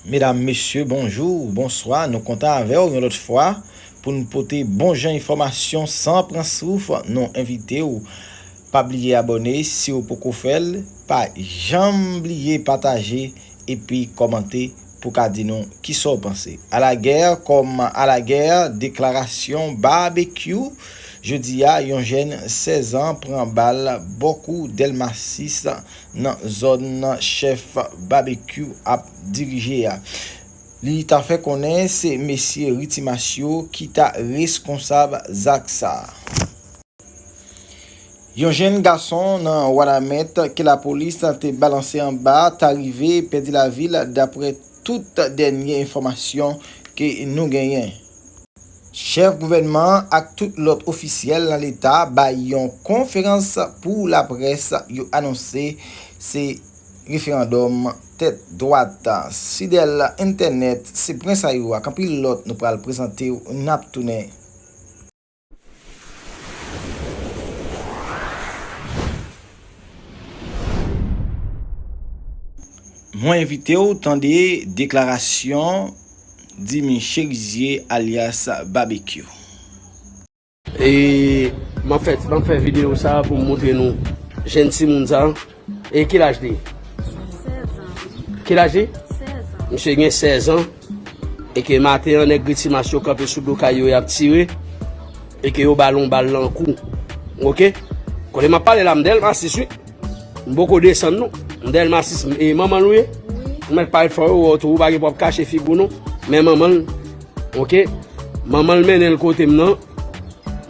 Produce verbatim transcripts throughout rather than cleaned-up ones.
Medam, mesye, bonjou, bonswa. Nou kontan avè w yon lòt fwa pou n pote bon jan enfòmasyon san pran souf. Nou envite w pa bliye abòne si w poko fè l. Pa janm bliye pataje epi kòmante pou ka di nou kisa w panse. Alagè kòm alagè, deklarasyon Babekyou. Jodi a, yon jèn sèz an pran bal bò kou Dèlma sis nan zòn chèf Babekyou ap dirije a. Li ta fè konnen se mesye Ritimas yo ki ta reskonsab zak sa a. Yon jèn gason nan Wanament ke lapolis te balanse anba ta rive pèdi lavi l, daprè tout dènye enfòmasyon ke nou genyen. Chèf gouvènman an ak tout lòt ofisyèl nan leta bay yon konferans pou laprès, yo anonse se referandòm tèt dwat. Sidèl entènèt, se pwen sa yo ak anpil lòt nou pral prezante w, n ap tounen. Mwen envite w tande deklarasyon Dimy Chérizier alyas Babekyou. E m ap fè, m ap fè videyo sa pou m montre nou jèn timoun sa. E ki laj li? Sèz an. Ki laj li? Sèz an. Misye gen sèz an. E ke maten an, nèg Ritimas yo kanpe sou do kay yo, y ap tire. E ke yo ba l yon bal nan kou. Oke? Kote m ap pale la, m Dèlma sis, wi. M poko desann, non. M Dèlma sis, e manman l ou ye? Wi. Ou mèt parèt fò, yo wè w tou, ou pa gen pou w ap kache figi w, non. Men manman l, oke? Manman l mennen l kote m nan.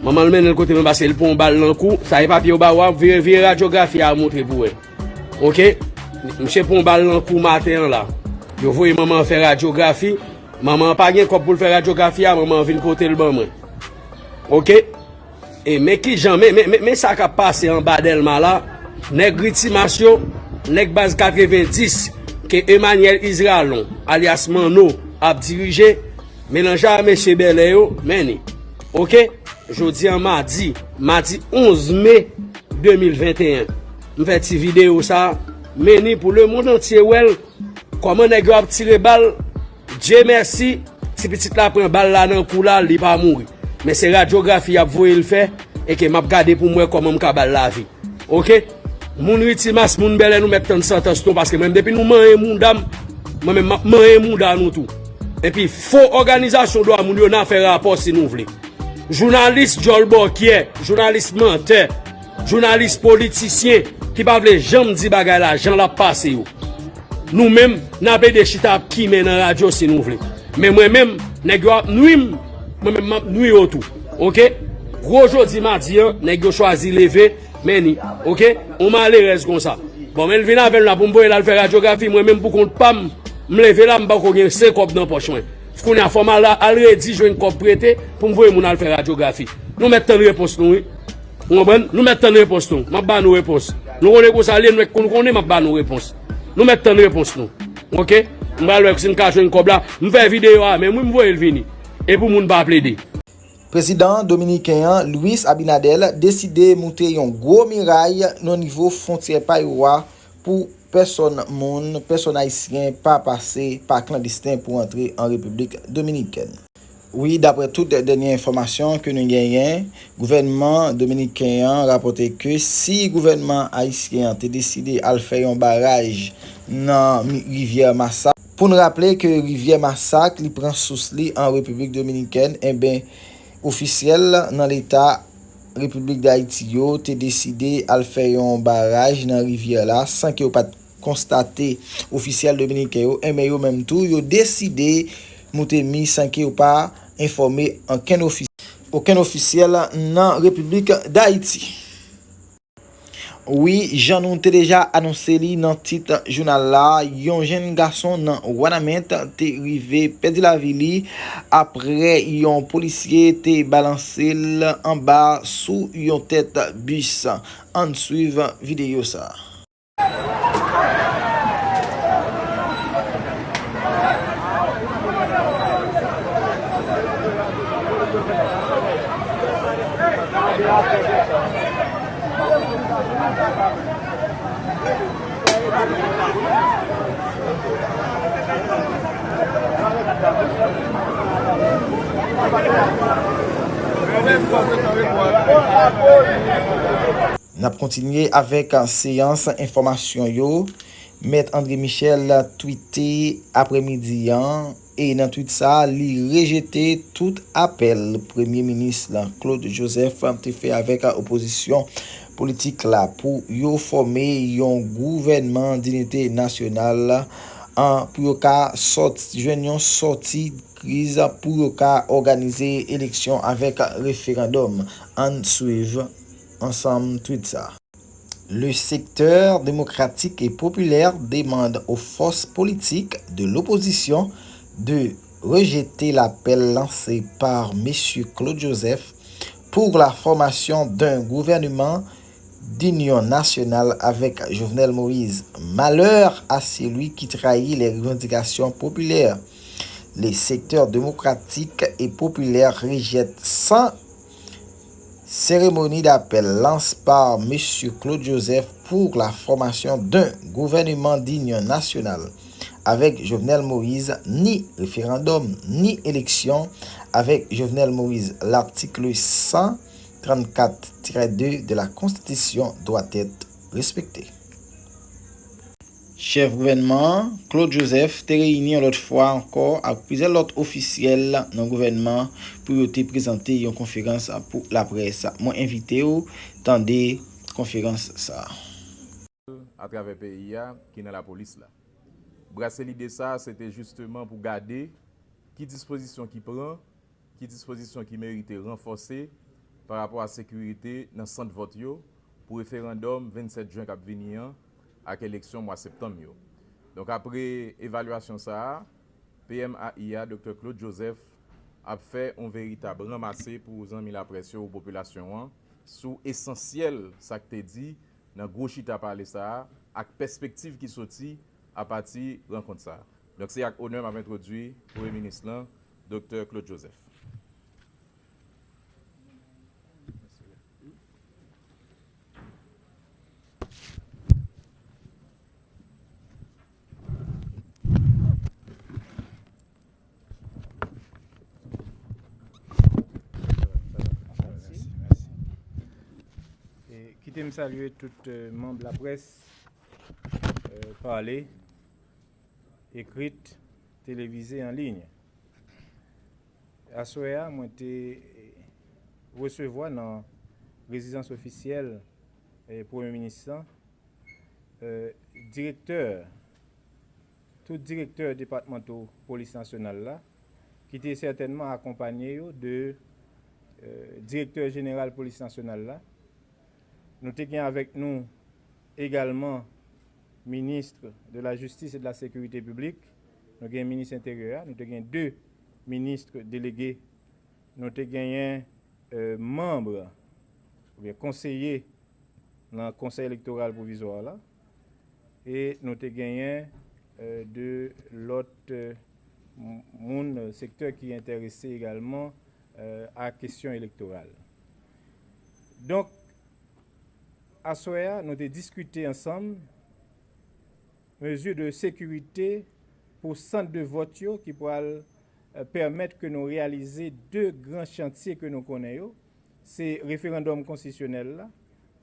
Manman l mennen l kote mwen paske l pran yon bal nan kou. Sa e papye yo ba w a, vire, vire radyografi a montre pou wè. Oke? Misye pran yon bal nan kou maten an la. Yo voye manman an fè radyografi. Manman an pa gen kòb pou l fè radyografi a, manman an vin pote l ban mwen. Oke? E men kijan, men, men, men, men sa k ap pase anba Dèlma la. Nèg Ritimas yo, nèg baz katrevenndis, ke Emmanuel Isralon, alyas Manno, ap dirije, melanje a mesye Bèlè yo, men ni. Oke? Jodi a madi, madi onz me de mil venteyen. M fè ti videyo sa, men ni pou lemonn antye wè l, kòman nèg yo ap tire bal. Dye mèsi, ti pitit la pran bal la nan kou la, li pa mouri. Men se radyografi y ap voye l fè, e ke m ap gade pou m wè kòman m ka ba l lavi. Oke? Moun Ritimas, moun Bèlè, nou mèt tann santans nou, paske mwen menm depi nou manyen mouda m, mwen menm m ap manyen mouda nou tou. Epi fo òganizasyon dwa moun yo, n a fè rapò si nou vle. Jounalis djòl bòkyè, jounalis mantè, jounalis politisyen ki pa vle janm di bagay la jan l ap pase yo. Nou menm, n ap ede chita ap kimen nan radyo si nou vle. Men mwen menm, nèg yo ap nwi m, mwen menm m ap nwi yo tou. Oke? Gwo jodi madi an, nèg yo chwazi leve, men ni. Oke? On malerèz konsa. Bon, men l vin avè l la pou m voye l al fè radyografi, mwen menm pou kont pa m, m leve la, m pako gen senk kòb nan pòch mwen. Kounye a, fò m al, al redi jwenn kòb prete pou m voye moun al fè radyografi. Nou mèt tann repons nou, wi. Ou konprann? Nou mèt tann repons nou. M ap ba nou repons. Nou konnen konsa l ye, nou konn konnen m ap ba nou repons. Nou mèt tann repons nou. Oke? M pral wè si m ka jwenn kòb la. M fè videyo a menm, wi, m voye l vini. E pou moun pa plede. Prezidan dominiken an, Luis Abinader, deside moute yon gwo miray nan nivo fwontyè pa yo a pou pèsòn moun, pèsòn ayisyen pa pase pa klandestin pou antre an Repiblik Dominikèn. Wi, daprè tout dènye enfòmasyon ke nou genyen, gouvènman dominiken an rapòte ke si gouvènman ayisyen an te deside al fè yon baraj nan mi-, rivyè Masak, pou n raple ke rivyè Masak, li pran sous li an Repiblik Dominikèn, enben, ofisyèl nan Leta Repiblik Dayiti yo te deside al fè yon baraj nan rivyè la san ke yo pa t konstate ofisyèl dominiken yo, enben yo menm tou, yo deside moute mi san ke yo pa enfòme okenn ofi-, okenn ofisyèl nan Repiblik Dayiti. Wi, jan nou te deja anonse li nan tit jounal la, yon jèn gason nan Wanament te rive pèdi lavi li aprè yon polisye te balanse l anba sou yon tèt bis. Ann swiv videyo sa a. N ap kontinye avèk seyans enfòmasyon yo. Mèt André Michel twite aprèmidi an, e nan twit sa, li rejete tout apèl Premye Minis Claude Joseph te fè avèk opozisyon politik la pou yo fòme yon gouvènman dinite nasyonal, an, pou yo ka sòti, jwenn yon sòti kriz, pou yo ka òganize eleksyon avèk referandòm. Ann swiv ansanm twit sa. Le secteur démocratique et populaire demande aux forces politiques de l'opposition de rejeter l'appel lancé par Monsieur Claude Joseph pour la formation d'un gouvernement d'union nationale avec Jovenel Moïse. Malheur à celui qui trahit les revendications populaires. Les secteurs démocratiques et populaires rejettent sans cérémonie d'appel lancé par Monsieur Claude Joseph pour la formation d'un gouvernement d'union nationale avec Jovenel Moïse, ni référendum, ni élection avec Jovenel Moïse. L'article cent trente-quatre tiret deux de la Constitution doit être respecté. Chèf gouvènman an, Claude Joseph, te reyini yon lòt fwa ankò ak plizyè lòt ofisyèl nan gouvènman an pou yo te prezante yon konferans pou laprès. Mwen envite w tande konferans sa a. Atravè peyi a ki nan lapolis la. Brase lide sa a, se te jisteman pou gade ki dispozisyon ki pran, ki dispozisyon ki merite ranfòse pa rapò a sekirite nan sant vòt yo pou referandòm vennsèt jen k ap vini an ak eleksyon mwa septanm yo. Donk, apre evalyasyon sa a, P M A I a, Doktè Claude Joseph, ap fè yon veritab ranmase pou zanmi laprès yo, pou popilasyon an, sou esansyèl sa k te di nan gwo chita pale sa a ak pèspektiv ki soti apati rankont sa a. Donk, se ak onè m ap entwodui Premye Minis lan, Doktè Claude Joseph. E kite m salye tout, euh, manm laprès, euh, pale, ekrit, televize, an liy. Aswè a, mwen te, eh, resevwa nan rezidans ofisyèl, eh, Premye Minis lan, eh, direktè, tout direktè depatmanto polis nasyonal la, ki te sètènman akonpanye yo de, eh, direktè jeneral polis nasyonal la. Nou te gen avèk nou egalman ministre de la Justice et de la Sécurité publique, nou gen minis enteryè a, nou te gen de ministre delege, nou te genyen, eh, manm oubyen konseye nan Konsèy Elektoral Pwovizwa la, e nou te genyen, eh, de lòt, eh, m-, moun, eh, sektè ki enterese egalman, eh, a kesyon elektoral. Donk, aswè a, nou te diskite ansanm mezi de sekirite pou sant de vòt yo ki pral, eh, pèmèt ke nou reyalize de gran chantye ke nou konnen yo, se referandòm konstitisyonèl la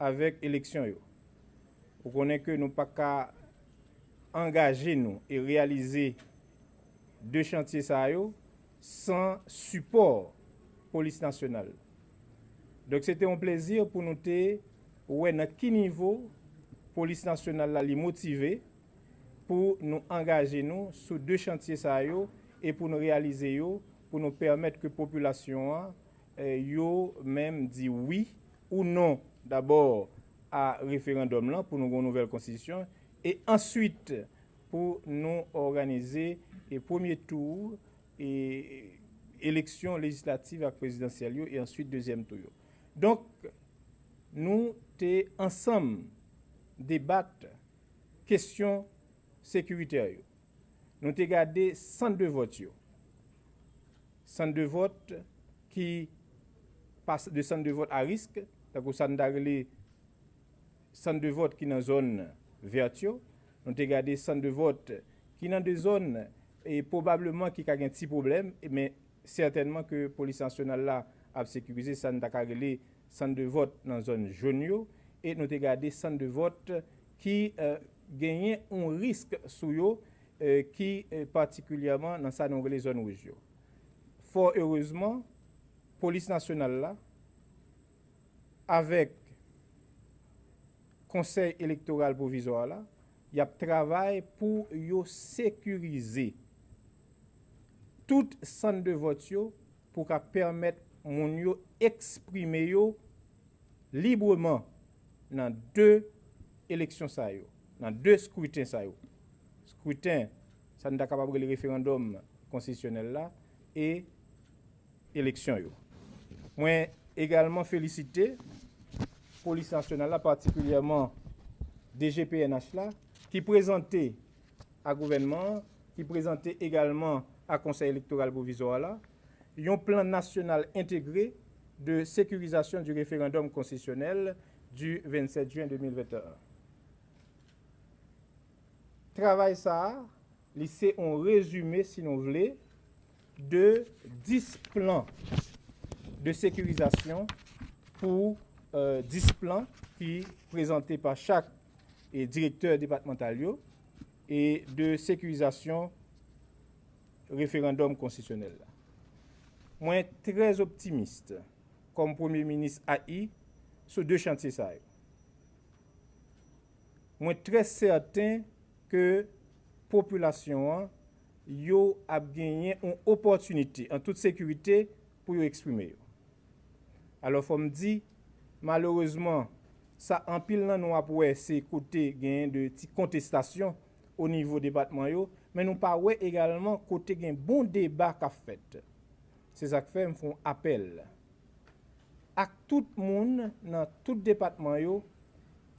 avèk eleksyon yo. Ou konnen ke nou pa ka angaje nou e reyalize de chantye sa yo san sipò polis nasyonal. Donk, se te yon plezi pou nou te wè nan ki nivo polis nasyonal la li motive pou nou angaje nou sou de chantye sa yo e pou nou reyalize yo, pou nou pèmèt ke popilasyon an, eh, yo menm di wi ou non dabò a referandòm lan pou nou gen yon nouvèl konstitisyon, e answit pou nou òganize e premye tou e eleksyon lejislatif ak prezidansyèl yo, e answit dezyèm tou yo. Donk, nou te ansanm debat kesyon sekiritè yo. Nou te gade sant de vòt yo. Sant de vòt ki pa de sant de vòt a risk, tankou sa n ta rele sant de vòt ki nan zòn vèt yo. Nou te gade sant de vòt ki nan de zòn e pwobableman ki ka gen ti pwoblèm, men sètènman ke polis nasyonal la ap sekirize sa n ta ka rele sant de vòt nan zòn jòn yo, e nou te gade sant de vòt ki, eh, genyen yon risk sou yo, eh, ki, eh, patikilyèman nan sa nou rele zòn wouj yo. Fò erezman, polis nasyonal la, avèk Konsèy Elektoral Pwovizwa la, y ap travay pou yo sekirize tout sant de vòt yo pou ka pèmèt moun yo eksprime yo libreman nan de eleksyon sa yo, nan de skriten sa yo. Skriten, sa n ta kapab rele referandòm konstitisyonèl la, e eleksyon yo. Mwen egalman felisite Polis Nasyonal la, patikilyèman D G P N H la, ki prezante a gouvènman an, ki prezante egalman a Konsèy Elektoral Pwovizwa la, yon plan nasyonal entegre de sécurisation du référendum constitutionnel du vingt-sept juin deux mille vingt et un. Travay sa a, li se yon rezime, si nou vle, de dis plan de sécurisation pou, euh, dis plan ki prezante pa chak, e, direktè depatmantal yo, e de sécurisation referandòm konstitisyonèl la. Mwen trè optimis kòm premye minis A I sou de chantye sa yo. Mwen trè sèten ke popilasyon an, yo ap genyen yon opòtinite, an tout sekirite, pou yo eksprime yo. Alò, fò m di, malerezman, sa anpil nan nou ap wè, se kote genyen de ti kontestasyon o nivo depatman yo, men nou pa wè egalman kote gen bon deba k ap fèt. Se sa k fè m fè yon apèl ak tout moun nan tout depatman yo,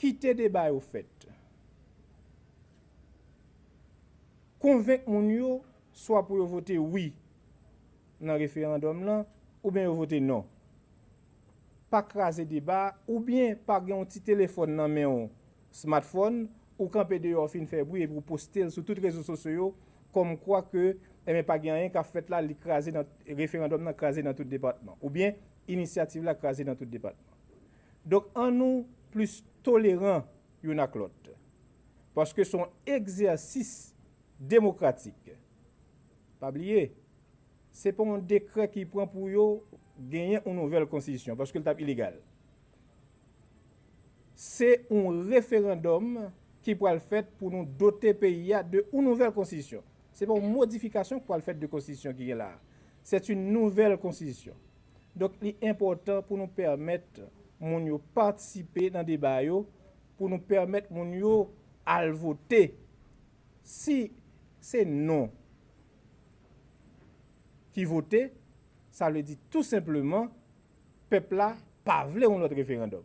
kite deba yo fèt. Konvenk moun yo, swa pou yo vote wi nan referandòm lan, oubyen yo vote non. Pa kraze deba, oubyen pa gen yon ti telefòn nan men w, smartphone, ou kanpe deyò w fin fè bri epi w poste l sou tout rezo sosyo yo, kòmkwa ke, enben, pa gen anyen k ap fèt la, li kraze nan, referandòm nan kraze nan tout depatman. Oubyen inisyativ la kraze nan tout depatman. Donk, ann nou plis toleran youn ak lòt. Paske se yon egzèsis demokratik. Pa bliye, se pa yon dekrè ki pran pou yo genyen yon nouvèl konstitisyon, paske l t ap ilegal. Se yon referandòm ki pral fèt pou nou dote peyi a de yon nouvèl konstitisyon. Se pa yon modifikasyon ki pral fèt de konstitisyon ki gen la a. C'est une nouvelle constitution. Donk, li enpòtan pou nou pèmèt moun yo patisipe nan deba yo, pou nou pèmèt moun yo al vote. Si se non ki vote, sa vle di tou senpleman, pèp la pa vle yon lòt referandòm.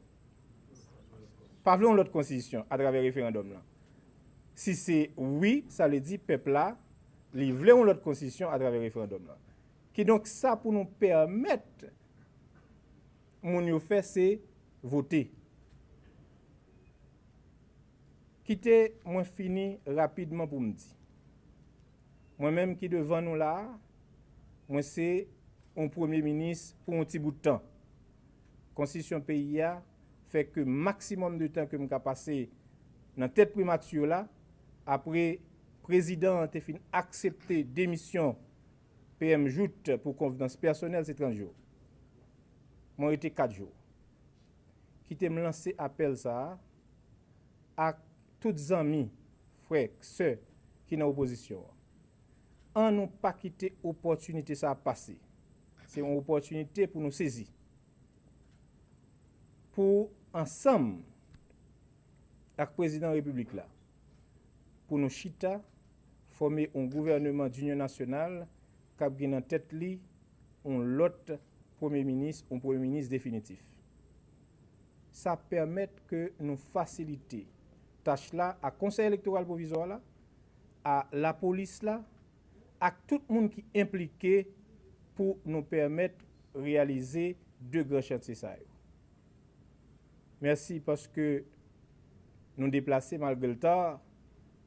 Pa vle yon lòt konstitisyon atravè referandòm lan. Si se wi, sa vle di pèp la, li vle yon lòt konstitisyon atravè referandòm lan. Kidonk, sa pou nou pèmèt moun yo fè, se vote. Kite mwen fini rapidman pou m di. Mwen menm ki devan nou la a, mwen se yon premye minis pou yon ti bout tan. Konstitisyon peyi a fè ke maksimòm de tan ke m ka pase nan tèt primati la, apre prezidan an te fin aksepte demisyon P M Jouthe pou konvenans pèsonèl, se trant jou. Mwen rete kat jou. Kite m lanse apèl sa a ak tout zanmi, frè, sè ki nan opozisyon an. Ann nou pa kite opòtinite sa a pase. Se yon opòtinite pou nou sezi. Pou ansanm ak prezidan repiblik la, pou nou chita, fòme yon gouvèneman dinyon nasyonal k ap gen nan tèt li yon lòt premye minis, yon premye minis definitif. Sa pèmèt ke nou fasilite tach la a Konsèy Elektoral Pwovizwa la, a lapolis la, ak tout moun ki enplike pou nou pèmèt reyalize de gran chantye sa yo. Mèsi paske nou deplase malgre l ta,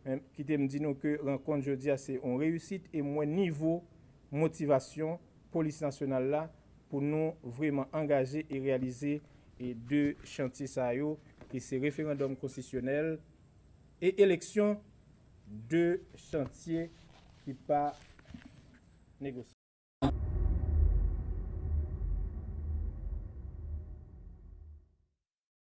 men kite m di nou ke rankont jodi a se yon reyisit e m wè nivo motivasyon polis nasyonal la pou nou vrèman angaje e reyalize e de chantye sa yo, ki se referandòm konstitisyonèl e eleksyon, de chantye ki pa negosyab.